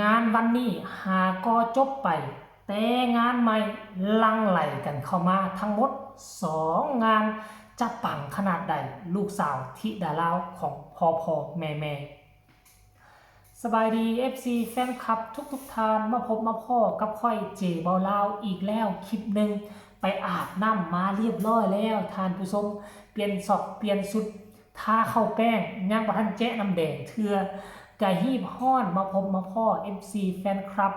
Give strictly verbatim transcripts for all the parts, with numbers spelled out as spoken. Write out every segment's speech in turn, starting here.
งานวันนี้หาก็จบไป แต่งานใหม่หลั่งไหลกันเข้ามาทั้งหมดสองงาน จะปังขนาดใด ลูกสาวธิดาลาวของพ่อพ่อแม่แม่ สบายดี เอฟซี แฟนคลับทุกทุกๆท่าน มาพบมาพ้อกับข้อยเจเบาลาวอีกแล้วคลิปหนึ่ง ไปอาบน้ำมาเรียบร้อยแล้วท่านผู้ชม เปลี่ยนซอกเปลี่ยนชุด ทาเข้าแป้ง ยังบ่ทันแจ๊ะน้ำแดงเทื่อกะฮีบฮ้อนมาพบมาพ้อ เอฟซี แฟนคลับ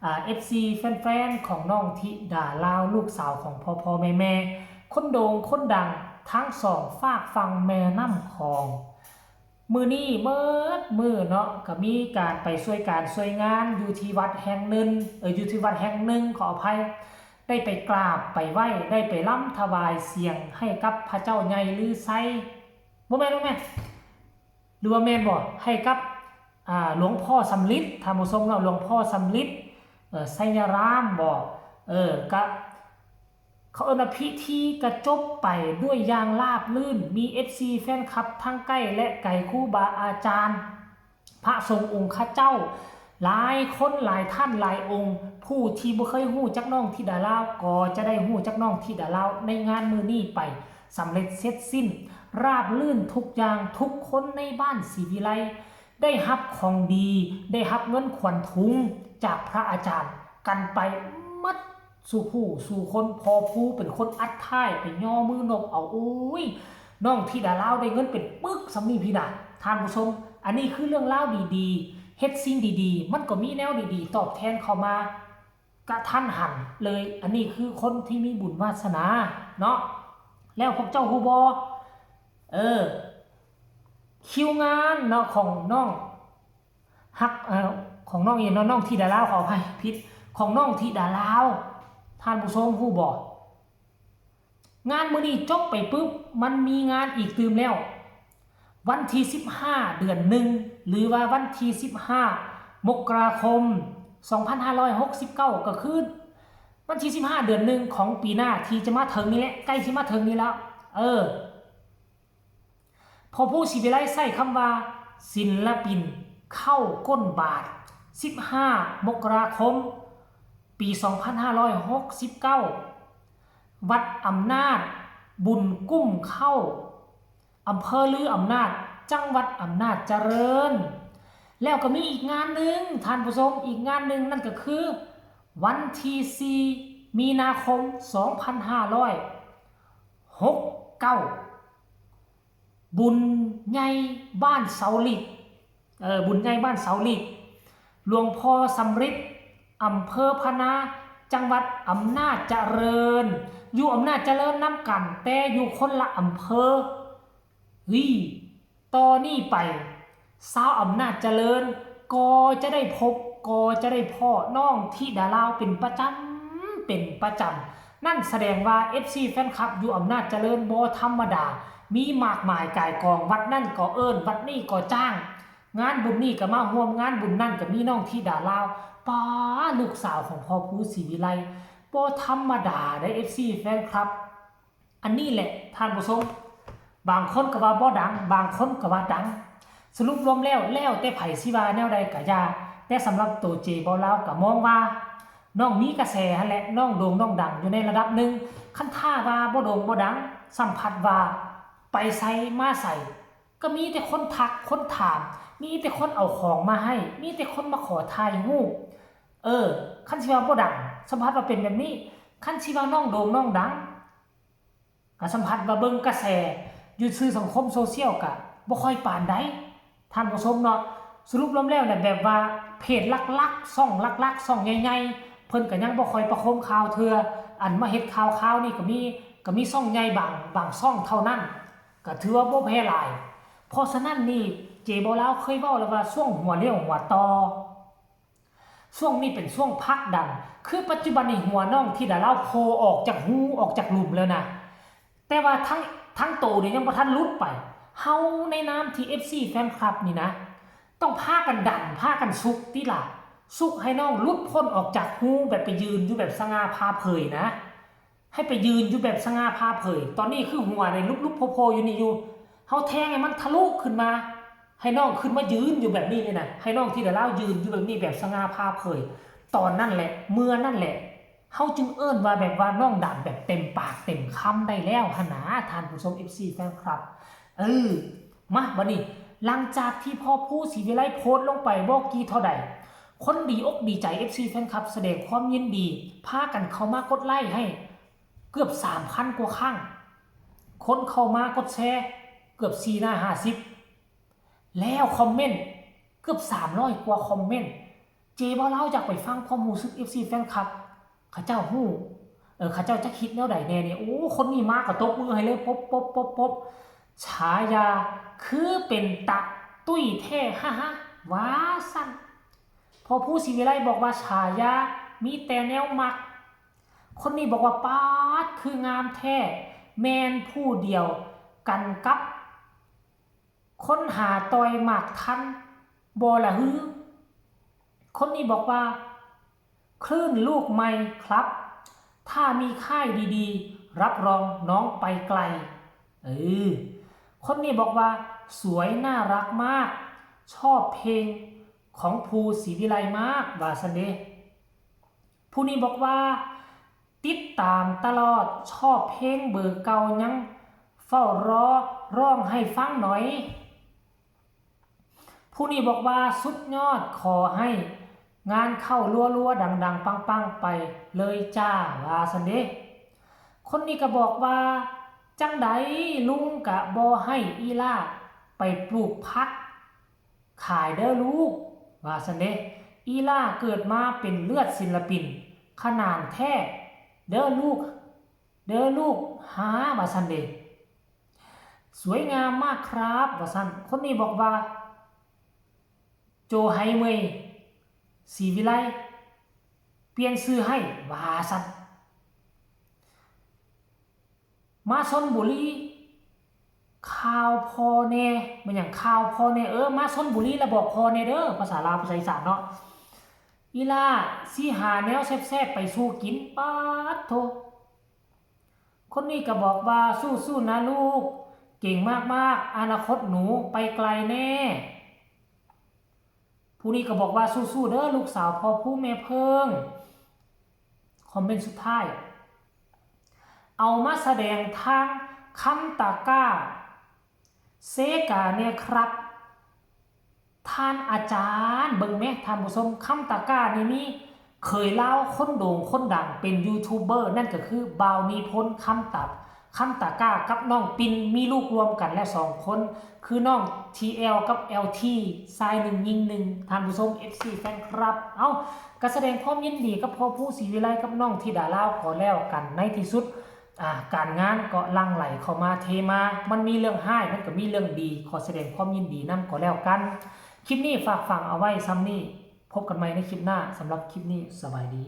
อ่า เอฟซี แฟนๆ ของน้องธิดาลาว ลูกสาวของพ่อพ่อแม่แม่ คนโด่งคนดังทั้งสองฟากฝั่งแม่น้ำของ มื้อนี้เมิดมื้อเนาะ ก็มีการไปช่วยการช่วยงานอยู่ที่วัดแห่งหนึ่ง เออ อยู่ที่วัดแห่งหนึ่ง ขออภัย ได้ไปกราบไปไหว้ ได้ไปรำถวายเสียงให้กับพระเจ้าใหญ่ฤๅไชย บ่แม่น บ่แม่น หรือว่าแม่นบ่ ให้กับ อ่า หลวงพ่อสำริด ท่านผู้ชมเนาะ หลวงพ่อสำริด เอ่อ ไชยารามบ่ เออ กะ เขาเอิ้นว่าพิธีกะจบไปด้วยอย่างราบรื่น มี เอฟซี แฟนคลับทั้งใกล้และไกล ครูบาอาจารย์ พระสงฆ์องค์ข้าเจ้า หลายคนหลายท่านหลายองค์ ผู้ที่บ่เคยฮู้จักน้องธิดาลาว ก็จะได้ฮู้จักน้องธิดาลาวในงานมื้อนี้ไป สำเร็จเสร็จสิ้น ราบรื่นทุกอย่าง ทุกคนในบ้านศรีวิไล ได้รับของดี ได้รับเงินขวัญถุงจากพระอาจารย์ กันไปหมดสู่ผู้สู่คน พ่อผู้เป็นคนอัดท้าย ไปย่อมือนบเอา โอ้ย น้องธิดาลาวได้เงินเป็นปึกส่ำนี้พี้นา ท่านผู้ชม อันนี้คือเรื่องราวดีๆ เฮ็ดสิ่งดีๆ มันก็มีแนวดีๆ ตอบแทนเข้ามากะทันหันเลย อันนี้คือคนที่มีบุญวาสนาเนาะ แล้วพวกเจ้าฮู้บ่ เออ คิวงานเนาะของน้องฮัก เอ่อ ของน้องอีหยังเนาะ น้องธิดาลาว ขออภัย ผิด ของน้องธิดาลาว ท่านผู้ชมฮู้บ่ งานมื้อนี้จบไปปุ๊บ มันมีงานอีกตื่มแล้ว วันที่สิบห้า เดือนหนึ่ง หรือว่าวันที่สิบห้า มกราคม สองพันห้าร้อยหกสิบเก้า ก็คือวันที่สิบห้า เดือนหนึ่ง ของปีหน้าที่จะมาถึงนี่แหละ ใกล้สิมาถึงนี่แล้ว เออ พ่อผู้ศรีวิไลใช้คำว่า ศิลปินเข้าก้นบาท สิบห้า มกราคม ปี สองพันห้าร้อยหกสิบเก้า วัดอำนาจบุญกุ้มเข้า อำเภอลืออำนาจ จังหวัดอำนาจเจริญ แล้วก็มีอีกงานหนึ่ง ท่านผู้ชม อีกงานหนึ่งนั่นก็คือ วันที่สี่ มีนาคม สองพันห้าร้อยหกเก้า บุญใหญ่บ้านเสาหลิก เออ บุญใหญ่บ้านเสาหลิก หลวงพ่อสำริด อำเภอพะนา จังหวัดอำนาจเจริญ อยู่อำนาจเจริญนำกัน แต่อยู่คนละอำเภอ เฮ้ย ต่อนี้ไป ชาวอำนาจเจริญ ก็จะได้พบ ก็จะได้พ้อน้องธิดาลาวเป็นประจำ เป็นประจำ นั่นแสดงว่า เอฟซี แฟนคลับอยู่อำนาจเจริญบ่ธรรมดา มีมากมายก่ายกอง วัดนั่นก็เอิ้น วัดนี้ก็จ้าง งานบุญนี่ก็มาร่วม งานบุญนั่นก็มีน้องธิดาลาว ป๊า ลูกสาวของพ่อผู้ศรีวิไล บ่ธรรมดาเด้ เอฟซี แฟนคลับ อันนี้แหละท่านผู้ชม บางคนก็ว่าบ่ดัง บางคนก็ว่าดัง สรุปรวมแล้ว แล้วแต่ไผสิว่าแนวใดก็อย่า แต่สำหรับโตเจเบาลาวก็มองว่า น้องมีกระแสหั้นแหละ น้องโด่งน้องดังอยู่ในระดับหนึ่ง คันถ้าว่าบ่โด่งบ่ดัง สัมผัสว่าไปไสมาไส ก็มีแต่คนทักคนถาม มีแต่คนเอาของมาให้ มีแต่คนมาขอถ่ายรูป เออ คันสิว่าบ่ดัง สัมผัสว่าเป็นแบบนี้ คันสิว่าน้องโด่งน้องดัง ก็สัมผัสว่าเบิ่งกระแสอยู่สื่อสังคมโซเชียลก็บ่ค่อยปานใด ท่านผู้ชมเนาะ สรุปรวมแล้วเนี่ย แบบว่าเพจหลักๆ ช่องหลักๆ ช่องใหญ่ๆ เพิ่นก็ยังบ่ค่อยประโคมข่าวเทื่อ อันมาเฮ็ดข่าวๆ นี่ก็มี ก็มีช่องใหญ่บาง บางช่องเท่านั้น ก็ถือว่าบ่แพร่หลาย เพราะฉะนั้นนี่ เจเบาลาวเคยเว้าแล้วว่าช่วงหัวเลี้ยวหัวต่อ ช่วงนี้เป็นช่วงผลักดัน คือปัจจุบันนี่หัวน้องธิดาลาวโผล่ออกจากฮูออกจากหลุมแล้วนะ แต่ว่าทั้ง ทั้งโตนี่ยังบ่ทันหลุดไป เฮาในนามที่ เอฟซี แฟนคลับนี่นะ ต้องพากันดัน พากันซุกติล่ะ ซุกให้น้องหลุดพ้นออกจากฮูแบบไปยืนอยู่แบบสง่าผ่าเผยนะ ให้ไปยืนอยู่แบบสง่าผ่าเผย ตอนนี้คือหัวในลุบๆโผล่ๆอยู่นี่อยู่ เฮาแทงให้มันทะลุขึ้นมา ให้น้องขึ้นมายืนอยู่แบบนี้เลยนะ ให้น้องธิดาลาวยืนอยู่แบบนี้แบบสง่าผ่าเผย ตอนนั้นแหละ เมื่อนั้นแหละ เฮาจึงเอิ้นว่าแบบว่าน้องดังแบบเต็มปากเต็มคำได้แล้วหั้นนะ ท่านผู้ชม เอฟซี แฟนคลับ เออ มาบัดนี้ หลังจากที่พ่อภูศรีวิไลโพสต์ลงไปบ่กี่เท่าใด คนดีอกดีใจ เอฟซี แฟนคลับ แสดงความยินดี พากันเข้ามากดไลค์ให้ เกือบ สามพัน กว่าครั้ง คนเข้ามากดแชร์ เกือบสี่ร้อยห้าสิบ แล้วคอมเมนต์ เกือบ สามร้อย กว่าคอมเมนต์ เจบ่าวลาวอยากไปฟังความรู้สึก เอฟซี แฟนคลับ เขาเจ้าฮู้ เออ เขาเจ้าจะคิดแนวใดแน่เนี่ย โอ้ คนนี้มากะตบมือให้เลย ปบ ปบ ปบ ปบ ฉายาคือเป็นตะตุ้ยแท้ ฮ่าฮ่า ว่าซั่น พ่อภูศรีวิไลบอกว่าฉายามีแต่แนวมัก คนนี้บอกว่า ป๊าด คืองามแท้ แม่นผู้เดียวกันกับ คนหาต่อยหมากทันบ่ละฮือ คนนี้บอกว่า คลื่นลูกใหม่ครับ ถ้ามีค่ายดีๆ รับรองน้องไปไกล เออ คนนี้บอกว่า สวยน่ารักมาก ชอบเพลงของภูศรีวิไลมาก ว่าซั่นเด้ ผู้นี้บอกว่า ติดตามตลอด ชอบเพลงเบอร์เก่า ยังเฝ้ารอร้องให้ฟังหน่อย ผู้นี้บอกว่า สุดยอด ขอให้งานเข้ารัวๆ ดังๆ ปังๆ ไปเลยจ้า ว่าซั่นเด้ คนนี้ก็บอกว่า จั่งใดลุงกะบ่ให้อีหล้าไปปลูกผักขายเด้อลูก ว่าซั่นเด้ อีหล้าเกิดมาเป็นเลือดศิลปิน ขนาดแท้เด้อลูก เด้อลูกหา ว่าซั่นเด้ สวยงามมากครับ ว่าซั่น คนนี้บอกว่า โจไฮเมย ศรีวิไล เปลี่ยนชื่อให้ ว่าซั่น มาชลบุรี ข่าวพ่อแน่ แม่นหยัง ข่าวพ่อแน่ เออ มาชลบุรีแล้วบอกพ่อแน่เด้อ ภาษาลาว ภาษาอีสานเนาะ อีหล้าสิหาแนวแซ่บๆ ไปสู่กิน ป๊าดโธ่ คนนี้ก็บอกว่า สู้ๆ นะลูก เก่งมากๆ อนาคตหนูไปไกลแน่ ผู้นี้ก็บอกว่า สู้ๆ เด้อลูกสาวพ่อภูแม่เพิ่ง คอมเมนต์สุดท้าย เอามาแสดงทางคำตะกร้า เซกาเนี่ยครับ ท่านอาจารย์ เบิ่งแหมท่านผู้ชม คำตะกร้านี่มีเขยลาวคนโด่งคนดังเป็นยูทูบเบอร์ นั่นก็คือบ่าวนิพนธ์ คำตะ คำตะกร้ากับน้องปิน มีลูกรวมกันแล้วสองคน คือน้อง ทีแอล กับ แอลที ชายหนึ่งหญิงหนึ่ง ท่านผู้ชม เอฟซี แฟนคลับ เอ้า ก็แสดงความยินดีกับพ่อภูศรีวิไลกับน้องธิดาลาวก็แล้วกัน ในที่สุด อ่า การงานก็หลั่งไหลเข้ามาเทมา มันมีเรื่องร้าย มันก็มีเรื่องดี ขอแสดงความยินดีนำก็แล้วกัน คลิปนี้ฝากฝังเอาไว้ส่ำนี้ พบกันใหม่ในคลิปหน้า สำหรับคลิปนี้ สบายดี